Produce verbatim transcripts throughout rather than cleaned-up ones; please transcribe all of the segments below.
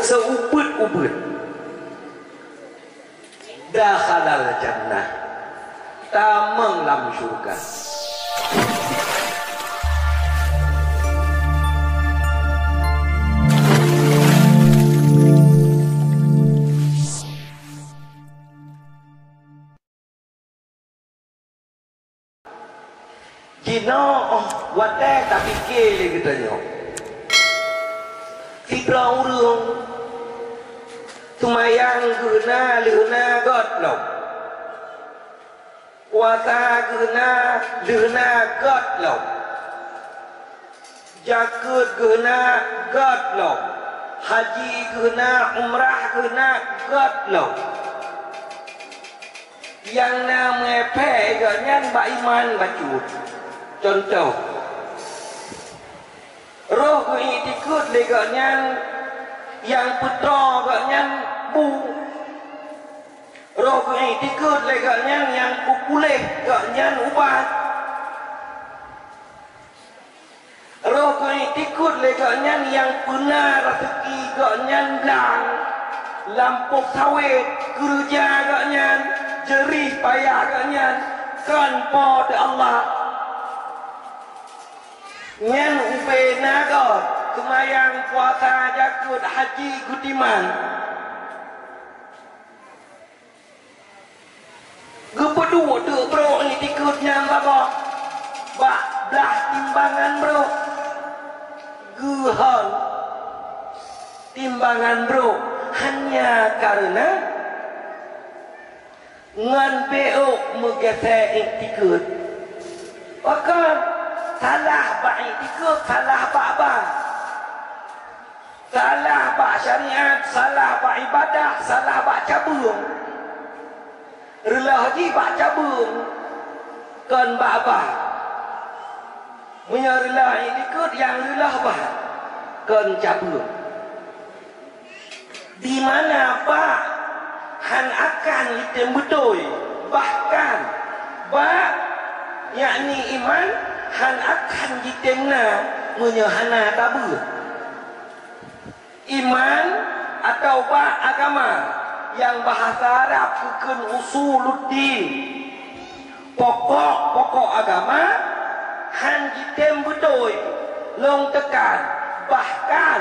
Seubeut-ubeut. Dakhalal jannah. Tamong lam syurga. Jinoe watée tapike lé geutanyoe, sidroe ureuëng seumayang geuh na lheueh na gét lom, puasa geuh na lheueh na gét lom, jakeuet geuh na gét lom, haji geuh na, umrah geuh na gét lom. Nyang na meuéfék geuh nyan bak iman bacut. Cuntoh, roh geuiktikeuet lé geuh nyan nyang peutroe geuh nyan bu. Roh geuiktikeuet lé geuh nyan nyang peupuléh geuh nyan ubat. Roh geuiktikeuet lé geuh nyan nyang peuna raseuki geuh nyan blang, lampôh sawét, keureuja geuh nyan, jeurih payah geuh nyan, kon Po teu Allah. Nyan ubé na gét, seumayang, puasa, jakeuet, haji geutimang. Geupeuduek teuk brok iktikeuet nyan saboh bak blah timbangan brok. Geuhon timbangan brok hanya kareuna ngon béok meugeusé iktikeuet. Pakon? Salah bak iktikeuet, salah bak ba. Salah bak syariat, salah bak ibadah, salah bak cabeueng. Reuloh jih bak cabeueng, kon bak ba. Meunyoe reuloh iktikeuet nyang reuloh ba, kon cabeueng. Di mana ba han akan jitem beutôi, bahkan ba, yakni iman, han akan jitem na meunyoe hana tabeuet. Iman atawa agama nyang bahasa Arab geukheun usuluddin, pokok-pokok agama, han jitem beutôi lom teukan, bahkan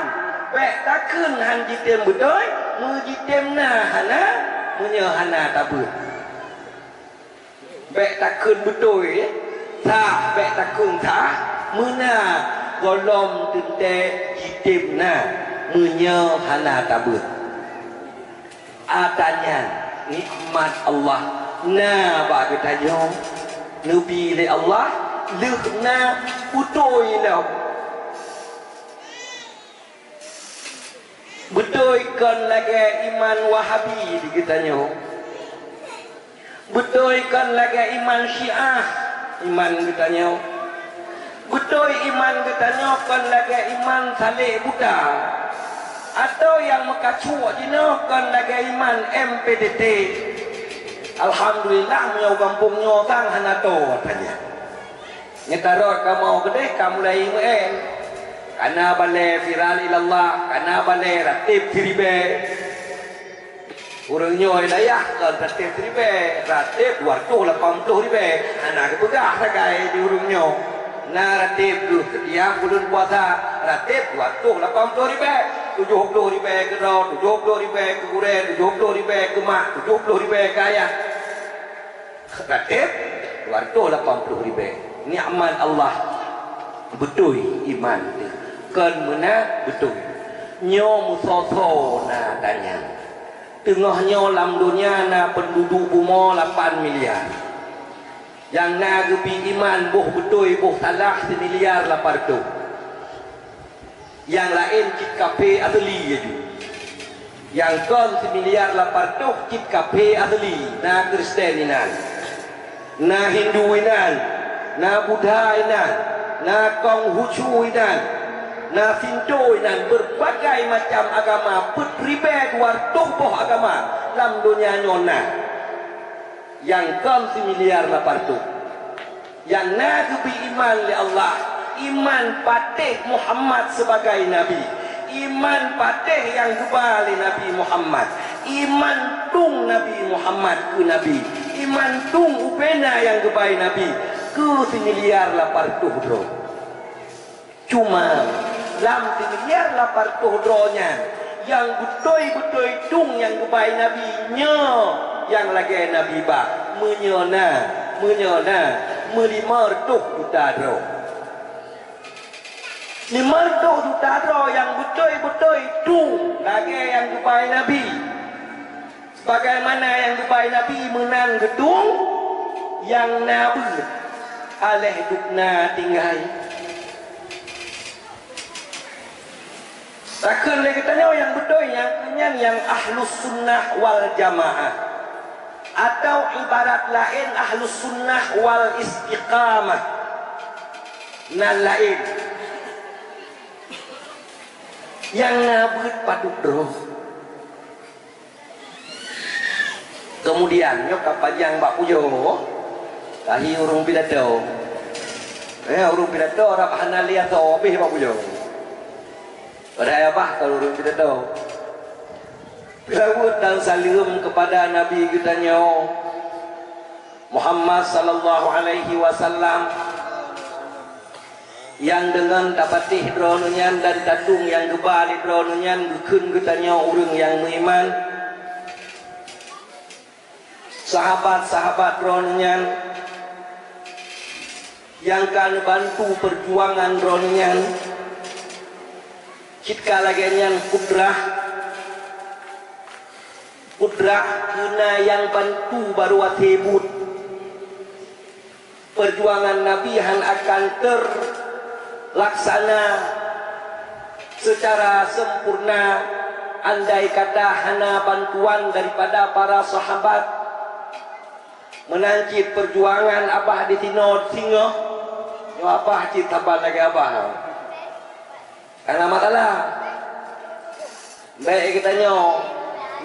bék takheun han jitem beutôi, meujitem na hana meunyoe hana tabeuet. Bék takheun beutôi, sah, bék takheun sah, meuna gohlom teuntée jitem na meunyoe hana tabeuet. Ata nyan nikmat Allah na bak geutanyoe, neubi lé Allah lheueh na beutôi lom. Beutôi kon lagée iman Wahabi di geutanyoe. Beutôi kon lagée iman Syiah, iman geutanyoe. Beutôi iman geutanyoe kon lagée iman Saleh Buta. Atau nyang meukacuek jinoe kon lagée iman M P D T. Alhamdulillah, meunyoe gampông nyoe sang hana tô tanya. Nyeutarot kamoe keudeh ka mulai meu'en. Kana balée viral ilallah, kana balée rateb siribée. Ureuëng nyoe dayah kon rateb siribée, rateb dua ratus lapan puluh ribée. Hana geupeugah sagai di ureuëng nyoe. Na rateb deuh setiap buleuen puasa, rateb dua ratus lapan puluh ribée. Tujoh puluh ribée keu droe, tujoh puluh ribée keu gurée, tujoh puluh ribée keu mak, tujoh puluh ribée keu ayah. Rateb dua ratus lapan puluh ribée. Nikmat Allah beutôi iman teuh. Kon meunan beutôi. Nyoe meusoe-soe na tanyong. Teungoh nyoe lam donya na peunduduek bumoe lapan miliar. Nyang na geubi iman boh beutôi boh salah similiar lapan reutôh. Nyang laén cit kafé asli laju. Nyang kon similiar lapan reutôh cit kafé asli, na Kristen inan, na Hindu inan, na Buddha inan, na Konghucu inan, na Shinto inan, beurbagai macam agama, peuet ribée dua reutôh boh agama lam donya nyoe na. Nyang kon similiar lapan reutôh. Nyang na geubi iman lé Allah, iman patéh Muhammad sibagai nabi, Iman patéh nyang geuba lé Nabi Muhammad, iman tueng Nabi Muhammad keu Nabi, iman tueng ubena nyang geuba lé Nabi keu similiar lapan reutôh droe. Cuma lam similiar lapan reutôh droe nyan, nyang beutôi-beutôi tueng nyang geuba lé Nabi nyoe nyang lagée Nabi ba, meunyoe na, meunyoe na, meulimong reutôh juta droe. Limong reutôh juta droe nyang beutôi-beutôi tueng lagée nyang geuba lé Nabi. Sebagaimana nyang geuba lé Nabi meunan geutueng, nyang na beuet aléh dubna tinggai. Takheun lé geutanyoe nyang beutôi nyang keu nyan nyang Ahlus Sunnah wal Jamaah, atau ibarat laén Ahlus Sunnah wal Istiqamah. Nan laén. Nyang na beuet padub droe. Keumudian nyoe ka pajang bak pujoe, tahi ureuëng pidato. Eh, ureuëng pidato rab hana liato habéh bak pujoe. Padahai abah ka ureuëng pidato. Peulaweuet dan saleuem keupada Nabi geutanyoe Muhammad sallallahu alaihi wasallam, nyang deungon tapatéh droeneuh nyan dan tatueng nyang geuba lé droeneuh nyan geukheun geutanyoe ureuëng nyang meuiman. Sahabat-sahabat droeneuh nyan nyang ka neubantu peujuangan droeneuh nyan, cit ka lagée nyan kudrah, kudrah keu na nyang bantu barô watée buet. Peujuangan Nabi hana akan teulaksana seucara sempurna andai kata hana bantuan daripada para sahabat. Meunan cit peujuangan abah disinoe singoh, nyoe abah cit saban lagée abah. Hana masalah. Bék geutanyoe,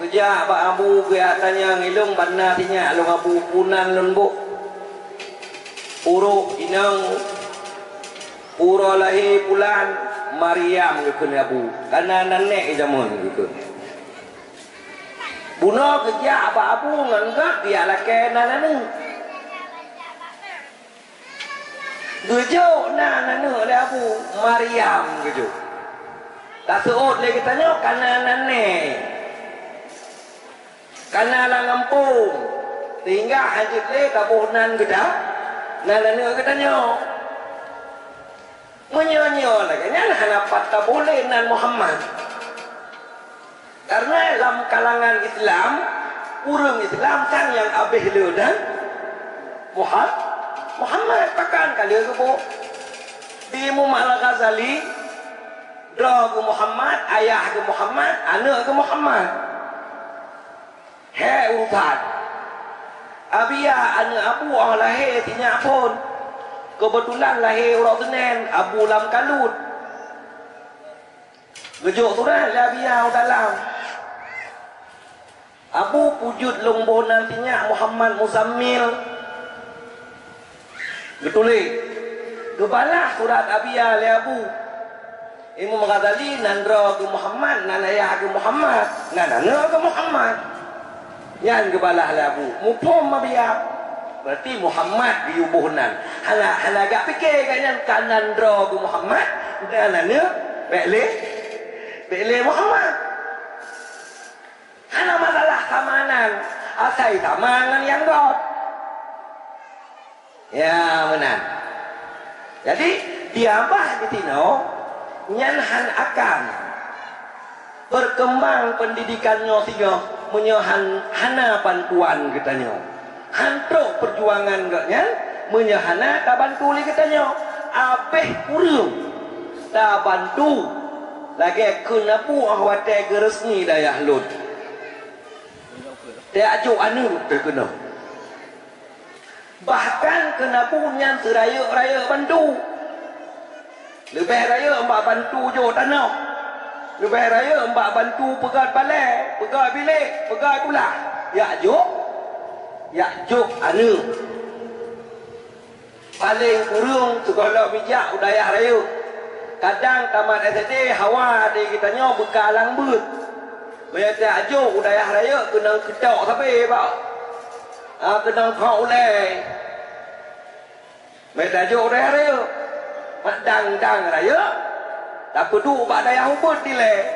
geujak bak abu geujak tanyong, "Ilong banna sinyak lôn abu, punan lôn bôh." Purôh inong, uroe lahé pulan, Maryam geukheun abu. Kana nan nék jameun geukheun. Bunoe geujak bak abu ngon gak geujak lakée nan aneuëk. Geujok nan aneuëk lé abu, Maryam geujok. Taseuôt lé geutanyoe kana nan nék. Kana lam gampông. Sehingga hanjeuet lé taboh nan geuda, nan aneuëk geutanyoe. Meunyoe nyoe lagée nyan hana pat taboh lé nan Muhammad. Karena lam kalangan Islam, ureuëng Islam kan nyang abéh le dan Muha-, Muhammad pakon ka le geuboh. Di Imam Al-Ghazali, droe geuh Muhammad, ayah geuh Muhammad, aneuëk geuh Muhammad. Hék urusan. Abia aneuëk abu óh lahé sinyak phon. Keubeutulan lahé uroe Seunén, abu lam kalut. Geujok surat lé Abia u dalam. Abu peujeuet lôn boh nan sinyak Muhammad Muzammil. Geutuléh. Geubalah surat Abia lé Abu. Imam Ghazali nan droe geuh Muhammad, nan ayah geuh Muhammad, nan aneuëk geuh Muhammad. Nyan geubalah lé Abu. Muphom Abia. Berarti Muhammad geuyue boh nan. Hana, hana gak pike gak nyan ka nan droe geuh Muhammad, nan aneuëk, bék lé, bék lé Muhammad. Hana masalah sama nan, asai sama ngon nyang göt. Ya, meunan. Jadi, di abah di sinoe, nyan han akan berkembang pendidikan nyoe singoh meunyoe han, hana bantuan geutanyoe. Han trok peujuangan gobnyan meunyoe hana tabantu lé geutanyoe. Abéh kureueng tabantu lagée kheun Abu óh watée geureusmi dayah lôn. Tajok aneuëk teuh keunoe. Bahkan kheun Abu nyan seurayeuk-rayeuk bantu. Leubeh rayeuk bak bantu jok tanoh. Leubeh rayeuk bak bantu peugöt balée, peugöt bilék, peugöt kulah. Jak jok, jak jok aneuëk. Paleng kureueng sigohlom ijak u dayah rayeuk. Kadang tamat S D hawa di geutanyoe beuka lam beuet. Meunyoe tajok u dayah rayeuk keunong keutok sabe bak. Ah, keunong khok ulée. Meunyoe tajok u dayah rayeuk, mat dang-dang rayeuk, tapeuduek bak dayah ubit dilée.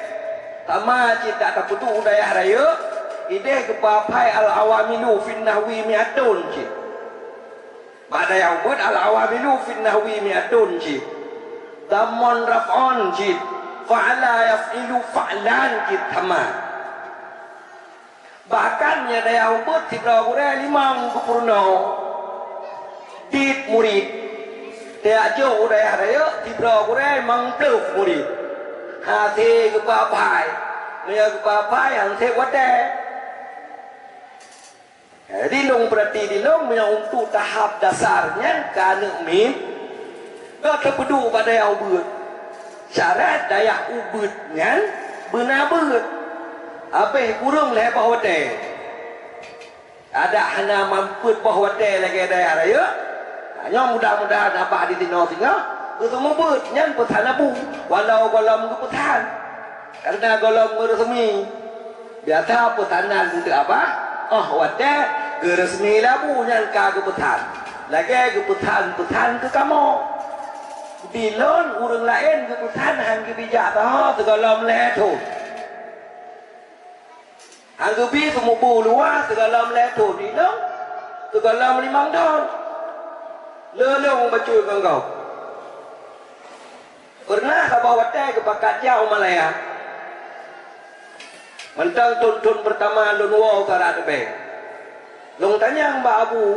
Sama cit dak tapeuduek u dayah rayeuk, ideh geupapai al-awamilu fin nahwi mi'atun cit. Bak dayah ubit al-awamilu fin nahwi mi'atun cit. Dhammon raf'on cit. Fa'ala yaf'ilu fa'lan cit sama. Bahkan nyan dayah ubit sidroe gurée limong geupeurunoe. Dit murit. Tajok u dayah rayeuk sidroe gurée limong ploh murit. Hase geupapai. Meunyoe geupapai hase watée. Jadi lôn peurati di lôn meunyoe untuk tahap dasar nyan ka aneuk miet, ka teupeuduek bak dayah ubit. Syarat dayah ubit nyan beuna beuet. Habéh kureueng lhée boh watée. Adak hana mampet boh watée lagée dayah rayeuk. Nyoe mudah-mudahan abah di sinoe singoh geuseumeubeuet nyan peusan abu, walau gohlom geupeusan. Kareuna gohlom geureusmi. Biasa peusanan keu abah, óh watée geureusmi lé abu nyan ka geupeusan. Lagée geupeusan-peusan keu kamoe. Di lôn ureuëng laén geupeusan han geubijak saho sigohlom lhée thon. Han geubi seumubu luwa sigohlom lhée thon, di lôn sigohlom limong thon. Le lôn bacut ngon gob. Peureunah saboh watée geupakat jak u Malaya. Mantong thon-thon peurtama lôn woe u Sarat Tebeng. Lôn tanyong bak abu,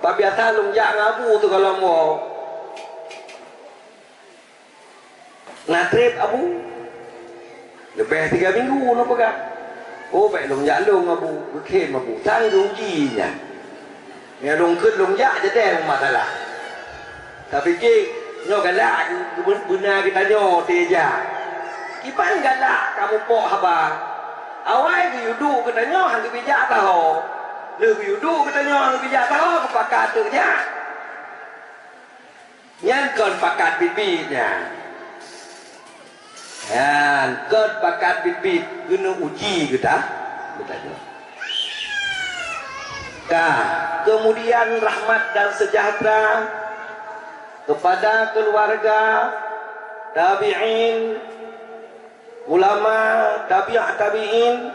bak biasa lôn jak ngon abu sigohlom woe. Na treb abu. Leubeh tiga minggu lôn peugah. Oh, bék lôn jak lôn abu, geukhém abu. Sang geuuji nyan. Nyang lôn kheun lôn jak jadeh masalah. Tapike nyoe galak geu-, geu-, beuna geutanyoe teuh jak. Kiban galak ka mupok haba. Awai geuyue duek geutanyoe han geubijak saho. Lheueh geuyue duek geutanyoe han geubijak saho, geupakat teuh jak. Nyan kon pakat biet-biet nyan. Nyan kon pakat biet-biet, keuneuk uji geuta-, geutanyoe. Ka, kemudian rahmat dan sejahtera kepada keluarga, tabi'in, ulama tabi' tabi'in,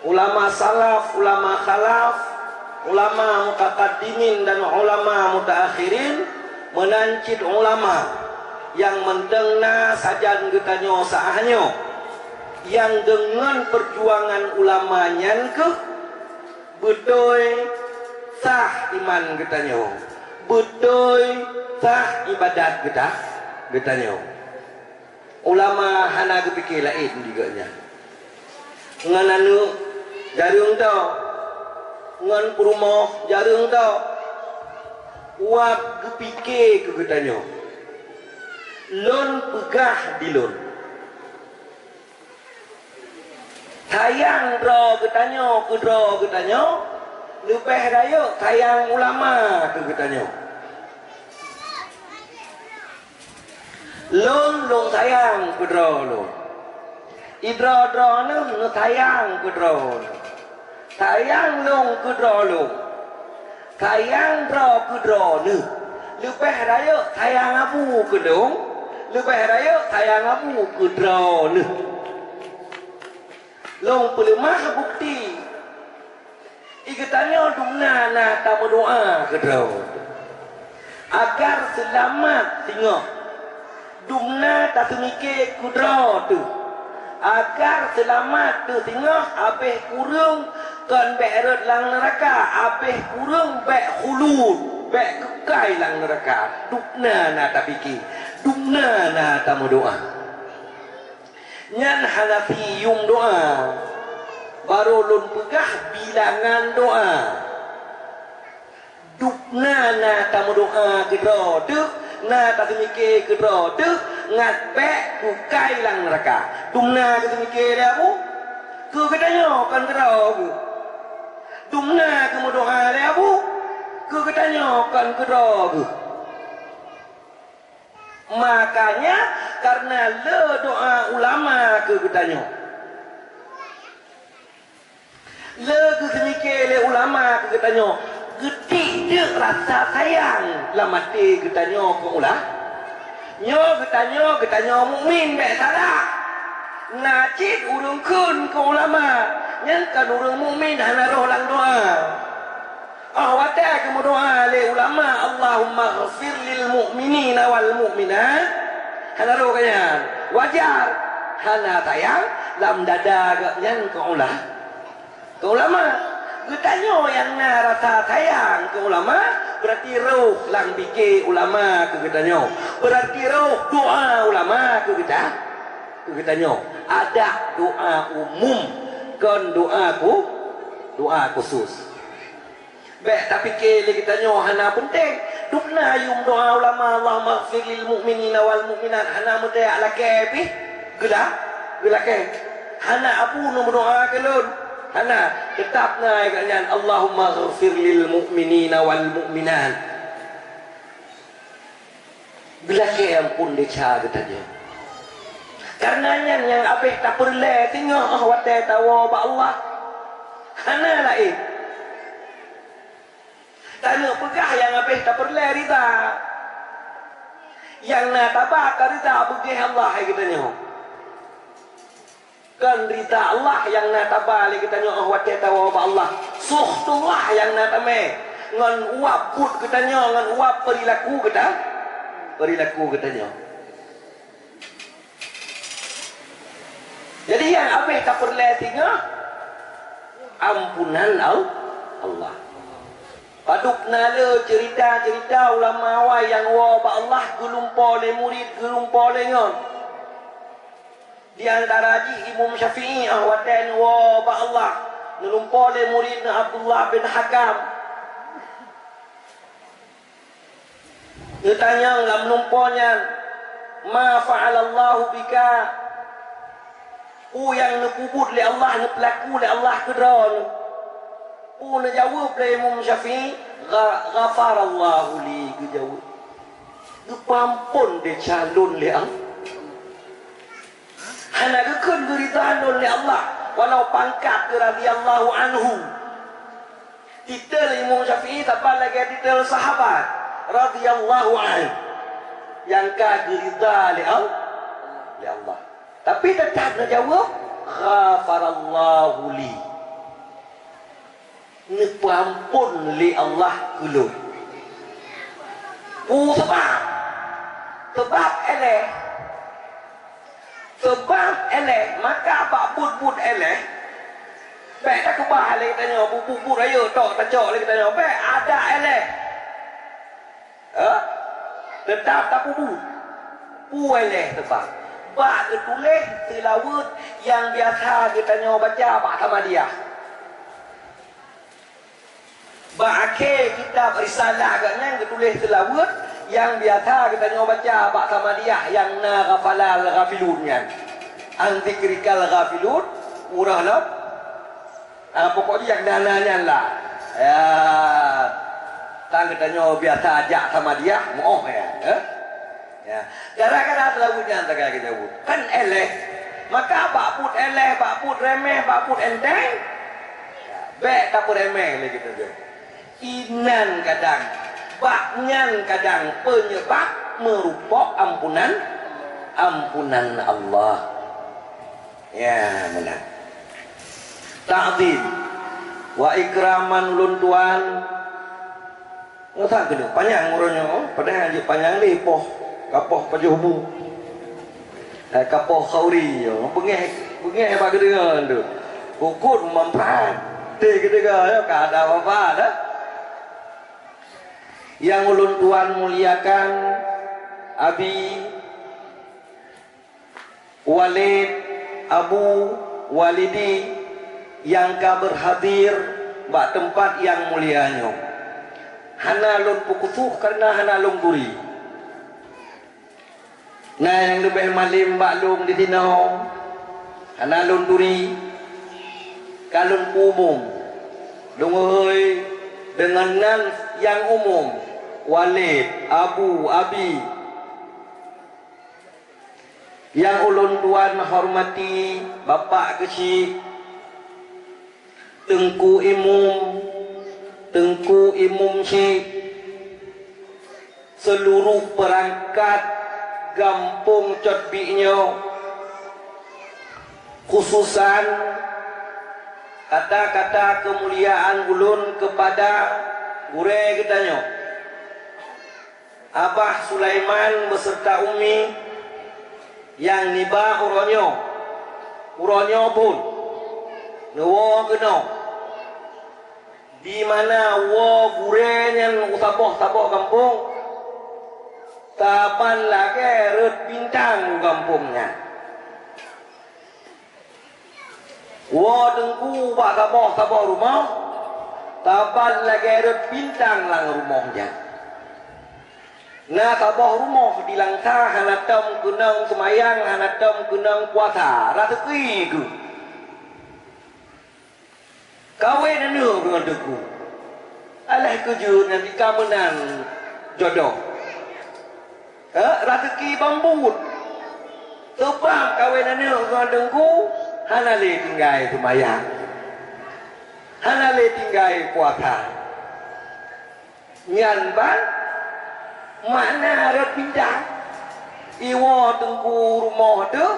ulama salaf, ulama khalaf, ulama mutaqaddimin dan ulama mutaakhirin, meunan cit ulama nyang mantong na sajan geutanyoe sa'ah nyoe, nyang deungon peujuangan ulama nyan keuh beutôi sah iman geutanyoe, beutôi sah ibadat geuta-, geutanyoe. Ulama hana geupike laén di gobnyan. Ngon aneuk jareueng tok, ngon peurumoh jareueng tok, wab geupike keu geutanyoe. Lôn peugah di lôn, sayang droe geutanyoe keu droe geutanyoe leubeh rayeuk sayang ulama keu geutanyoe. Lôn, lôn sayang keu droe lôn. Idroe-droeneuh neusayang keu droeneuh. Sayang lôn keu droe lôn. Sayang droe keu droeneuh. Leubeh rayeuk sayang abu keu lôn, leubeh rayeuk sayang abu keu droeneuh. Lôn peuleumah bukeuti. I geutanyoe dumna na tameudoá keu droe teuh, agar seulamat singoh. Dumna taseumike keu droe teuh, agar seulamat teuh singoh, abéh kureueng kon bék rhot lam neuraka, abéh kureueng bék khulud, bék keukai lam neuraka. Dumna na tapike, dumna na tameudoá. Nyan hana siuem doá, barô lôn peugah bilangan doá. Dumna na tameudoá keu droe teuh, na taseumike keu droe teuh, ngat bék keukai lam neuraka. Dumna geuseumike lé Abu, keu geutanyoe kon keu droe geuh. Dumna geumeudoá lé Abu, keu geutanyoe kon keu droe geuh. Makanya, Kareuna le doa ulama keu geutanyoe. Le geuseumiké lé ulama keu geutanyoe, geutik deuk rasa sayang lam até geutanyoe keu ula-, nyoe geutanyoe, geutanyoe mukmin bék salah. Na cit ureuëng kheun keu ulama, nyang kon ureuëng mukmin hana roh lam doa. Óh watée geumeudoa lé ulama, "Allahumma ghfir lil mu'minina wal mu'minat," hana roh gobnyan. Wajar, hana sayang lam dada gobnyan keu ula-, keu ulama. Geutanyoe nyang na rasa sayang keu ulama, beurati roh lam pike ulama keu geutanyoe. Beurati roh doa ulama keu geuta-, keu geutanyoe. Adak doa umum, kon doa khu-, doa khusus. Bék tapike lé geutanyoe hana peunteng. Dubna yum doa ulama, "Allahumma ghfir lil mu'minina wal mu'minat," hana meuteuk lakée pih geula-, geulakée. Hana abu neumeudoa keu lôn. Hana, teutab na gobnyan, "Allahumma ghfir lil mu'minina wal mu'minat." Geulakée amphon desya geutanyoe. Kareuna nyan nyang abéh tapeureulée singoh óh watée tawoe bak Allah. Hana laén. Taneuk peugah nyang abéh tapeureulée rida. Nyang na taba ka rida beugéh Allah hai geutanyoe. Kon rida Allah nyang na taba lé geutanyoe óh watée tawoe bak Allah. Sukhtullah nyang na tamé. Ngon uab buet geutanyoe, ngon uab peurilaku geuta-, peurilaku geutanyoe. Jadi nyang abéh tapeureulée singoh ampunan Al-, Allah. Padub na le ceurita-ceurita ulama awai nyang woe bak Allah geulumpo lé murit, geulumpo lé ngon. Di antara jih Imam Syafi'i, ah, watée neuwoe bak Allah, neulumpo lé murit neuh Abdullah bin Hakam. Neutanyong lam lumpo nyan, "Ma fa'alallahu bika?" Peue nyang neupeubuet lé Allah, neupeulaku lé Allah keu droeneuh? Peue neujaweueb lé Imam Syafi'i? "Gha-, ghafarallahu li," geujaweueb. Geupeuamphon desya lôn lé Allah. Hana geukheun geurida lôn lé Allah, walau pangkat geuh radhiyallahu anhu. Titel Imam Syafi'i saban lagée titel sahabat, radhiyallahu anhu, nyang ka geurida lé Al-, lé Allah. Tapi teutap neujaweueb, "Ghafarallahu li." Neupeuamphon lé Allah keu lôn. Peue sabab? Sabab éléh. Sabab éléh, maka bak buet-buet éléh, bék takeubah lé geutanyoe, buet-buet rayeuk tok tacok lé geutanyoe, bék, adak éléh. Eh? Teutap tapeubuet. Peue lé teubang? Bak geutuléh seulaweuet nyang biasa geutanyoe baca bak Samadiyah. Bak akhé kitab Risalah geuh nyan geutuléh seulaweuet nyang biasa geutanyoe baca bak Samadiyah nyang na ghafalal ghafilun nyan. An dzikrikal ghafilun, ureuëng lom Ah, pokok jih nyang na-na nyan lah. Ya, tan geutanyoe biasa jak Samadiyah, moh ya. Eh? Ya. Gara-gara seulaweuet nyan tagai geutanyoe. Kan éléh. Maka bak buet éléh, bak buet remeh, bak buet enteng, ya, bék tapeurémeh lé geutanyoe. Inan kadang, bak nyan kadang peunyeubab meurupok ampunan, ampunan Allah. Ya, meunan. Ta'zim wa ikraman ulôn tuan. Nyoe that keuneuk panyang uroe nyoe, padahai jeuet panyang lé poh, kapoh pajoh bu. Eh, kapoh khauri nyoe, beungéh, beungéh bak geudeungon tu. Kukut manfaat. Teuh geudeungon nyoe ka ada manfaat dah. Nyang ulôn tuan muliakan, Abi, Walid, Abu, Walidi nyang ka beurhadir bak teumpat nyang mulia nyoe. Hana lôn peukusoh kareuna hana lôn turi. Na nyang leubeh malém bak lôn disinoe, hana lôn turi, ka lôn peuumum. Lôn hôi deungon nan nyang umum, Walid, Abu, Abi. Nyang ulôn tuan hormati, Bapak Keuchik, Teungku Imum, Teungku Imum Chik, seuluruh peurangkat gampông Cot Biek nyoe, khususan kata-kata keumuliaan ulôn keupada gurée geutanyoe, Abah Sulaiman beuseurta Umi nyang nibak uroe nyoe, uroe nyoe phon neuwoe keunoe, di mana woe gurée nyan u saboh-saboh gampông, saban lagée rot bintang u gampông nyan. Woe teungku bak saboh-saboh rumoh, saban lagée rot bintang lam rumoh nyan. Na saboh rumoh di Langsa hana tom keunong seumayang, hana tom keunong puasa, raseuki geuh. Kawen aneuk ngon teungku. Alah keujeuet nyan di ka meunan jodoh. Eh, raseuki bambuet. Seubab kawen aneuk ngon teungku hana lé tinggai seumayang. Hana lé tinggai puasa. Nyan ban makna rot bintang. Iwoe teungku rumoh teuh,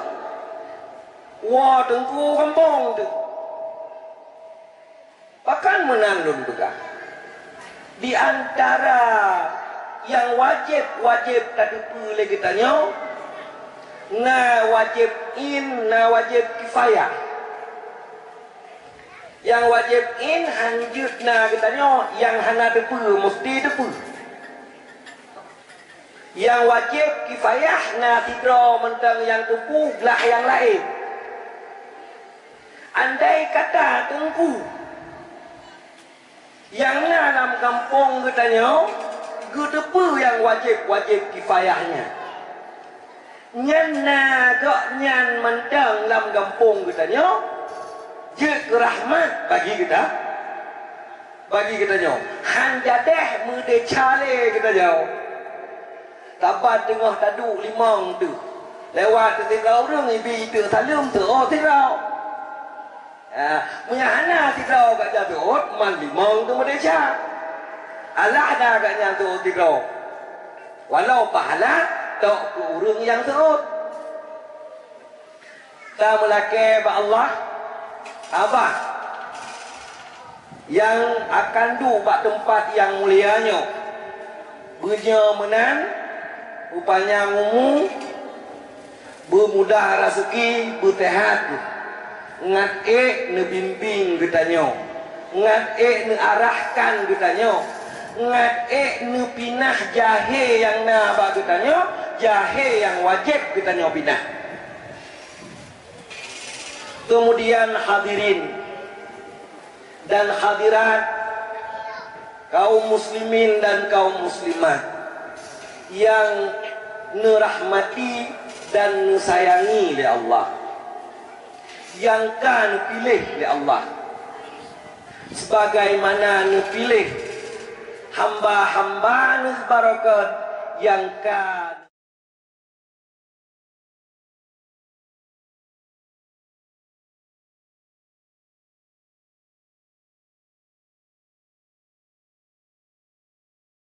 woe teungku gampông teuh. Pakon meunan lôn peugah? Di antara nyang wajéb-wajéb tateupeue lé geutanyoe, na wajéb in, na wajéb kifayah. Nyang wajéb in hanjeuet na geutanyoe, nyang hana teupeue musti teupeue. Nyang wajéb kifayah na sidroe mantong nyang teupeue blah nyang laén. Andai kata teungku nyang na lam gampông geutanyoe geuteupeue nyang wajéb-wajéb kifayah nyan, nyan na gobnyan mantong lam gampông geutanyoe jeuet keu rahmat bagi geuta-, bagi geutanyoe. Han jadeh meudesya lé geutanyoe. Saban teungoh taduek limong teuh, lewat sidroe ureuëng ibi iteuk saleuem, teuôt sidroe. Ah, meunyo hana sidroe gobnyan teuôt, man limong teuh meudesya. Alah na gobnyan teuôt sidroe, walau pahala tok keu ureuëng nyang teuôt. Tameulakée bak Allah, Abah nyang akan duek bak teumpat nyang mulia nyoe, beunyoe meunan, beupanyang umu, beumudah raseuki, beuseuhat, ngat ék neubimbéng geutanyoe, ngat ék neuarahkan geutanyoe, ngat ék neupinah jahé nyang na bak geutanyoe, jahé nyang wajéb geutanyoe pinah. Keumudian hadirin dan hadirat, kaum muslimin dan kaum muslimat nyang neurahmati dan neusayangi lé Allah, nyang ka neupiléh lé Allah, sebagaimana neupiléh hamba-hamba neuh barokot nyang ka